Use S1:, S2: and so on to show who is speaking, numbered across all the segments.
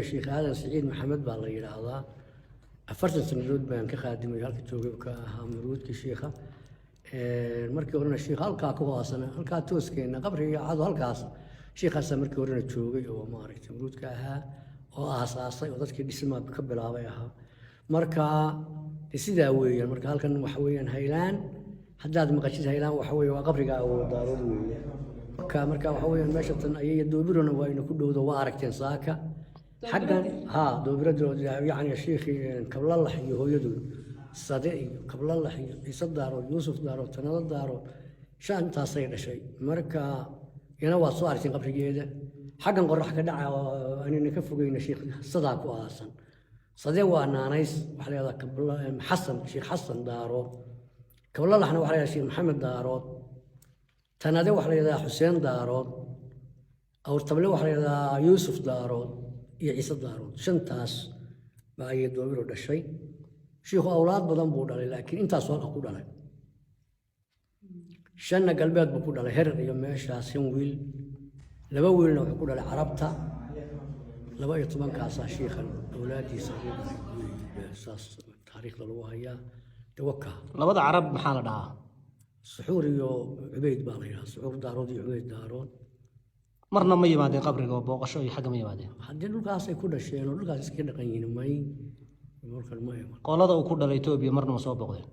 S1: Sheekh Aadan Siciid Maxamed baa la yidhaahdaa. 40 sanadood baan ka khaadimay halka joogay, ka ahaa muruudkii shiikha. Markii horena shiikha halkaa ku hoosana, halkaa tooskeena qabriga cado, halkaas shiikhaasaa markii horena joogay oo maaragtay muruudka ahaa oo aasaasay oo dadkii dhismaa ka bilaabay ahaa. Marka de sidaa weeyaan. Marka halkan waxa weeyaan Haylaan. Haddaad maqashid Haylaan, waxa weeye waa qabriga Awoodaarood weeyaan. Marka waxa weeyaan meesha tan ayay Doobirona waa ina ku dhowdo, waa aragteen saaka xaggan. Ha, Doobirada, yacni shiikhii Kablalax iyo hooyadood Sade iyo Kablalax iyo Ciise Daarood, Yuusuf Daarood, Tanado Daarood, shantaasay dhashay. Marka iyana waad soo aragteen qabrigeeda xaggan qorax ka dhaca oo anina ka fogeyna, shiikh Sadaa ku aasan. Sade waa naanays, waxaa la yidhahdaa Xasan, Sheekh Xasan Daarood. Kablalaxna waxaa la yidhahdaa Sheekh Maxamed Daarood. Tanade waxaa la yidhahdaa Xuseen Daarood. Awrtable waxaa la yidhahdaa Yuusuf Daarood iyo Ciise Daarood. Shantaas baa ayay Doobiro dhashay. Shiikhu awlaad badan buu dhalay, laakiin intaasuu halka ku dhalay. Shanna galbeed buu ku dhalay, Herer iyo meeshaas, shan wiil. Laba wiilna wuxuu ku dhalay Carabta. 12-kaasaa shiikhan awlaaddiisa uu dhalay weeye. Saas taariikhda lagu hayaa dawaka.
S2: Labada Carab maxaa la dhahaa?
S1: Suxuur iyo Cubayd baa la yidhaha, Suxuur Daarood iyo Cubayd Daarood.
S2: Marna ma yimaadeen qabriga oo booqasho iyo xagga ma yimaadeen?
S1: Haddii dhulkaasay ku dhasheen oo dhulkaas iskaga dhaqan yihiin, may, markan ma iman.
S2: Qolada uu ku dhalay Etoobiya marna ma soo booqdeen?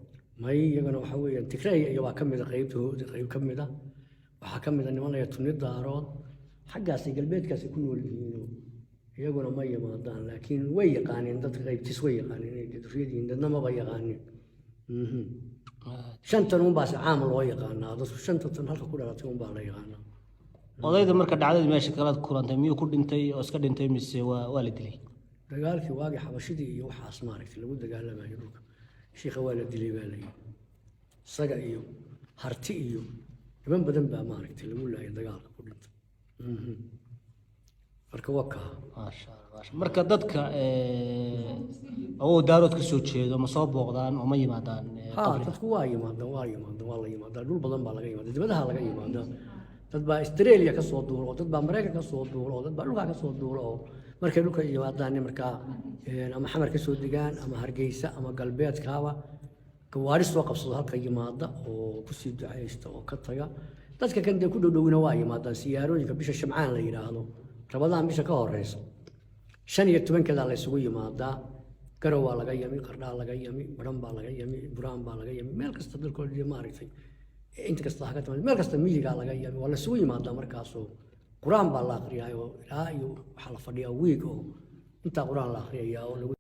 S1: May, iyagana waxa weeyaan Tigray iyo waa ka mid a qaybtooda, qayb ka mid a waxaa ka mid a niman laya Tuni Daarood, xaggaasay galbeedkaasay ku nool yihiinoo iyaguna ma yimaadaan, laakiin way yaqaaneen dadka qaybtiis, way yaqaaneen inay durriyad yihiin, dadna maba yaqaanin. Shantan unbaa si caam loo yaqaanaa dadku, shanta tan halka ku dhalatay unbaa la yaqaanaa.
S2: Odayda marka dhacdadii meesha kala kulantay, miyuu ku dhintay oo iska dhintay mise waa la dilay?
S1: Dagaalkii waagii xabashidii iyo waxaas maaragtay lagu dagaalamayo dhulka, shiikha waa la dilay baa la yidhi. Isaga iyo Harti iyo niman badan baa maaragtay lagu laayay dagaalka ku dhintay. Marka waa kaa.
S2: Maasha Allah, maasha. Marka dadka awow Daarood ka soo jeedo ma soo booqdaan oo ma yimaadaan
S1: Ha,
S2: qabriga?
S1: Dadku waa yimaadaan, waa yimaadaan, waa la yimaadaa. Dhul badan baa laga yimaada, dibadaha laga yimaadaa. Dad baa Australia ka soo duula oo dad baa Maraykan ka soo duula oo dad baa dhulkaa ka soo duula, oo markay dhulka yimaadaan markaa ama Xamar ka soo degaan ama Hargeysa ama galbeedkaaba gawaari soo qabsado, halka yimaada oo kusii ducaysta oo ka taga. Dadka kan dee ku dhowdhowina waa yimaadaan. Siyaarooyinka bisha Shamcaan la yidhaahdo, Rabadaan bisha ka horeysa, 15-keeda la isugu yimaadaa. Garow waa laga yami, Qardhaa laga yami, Baran baa laga yami, Buraan baa laga yami, meel kasta dalkoodii maaragtay inta kasta ha ka timaado, meel kasta miyigaa laga yami, waa la isugu yimaadaa. Markaasoo qur-aan baa la akriyaa oo ilaa iyo waxaa la fadhiyaa wiig oo intaa qur-aan la akriyayaa oo lagu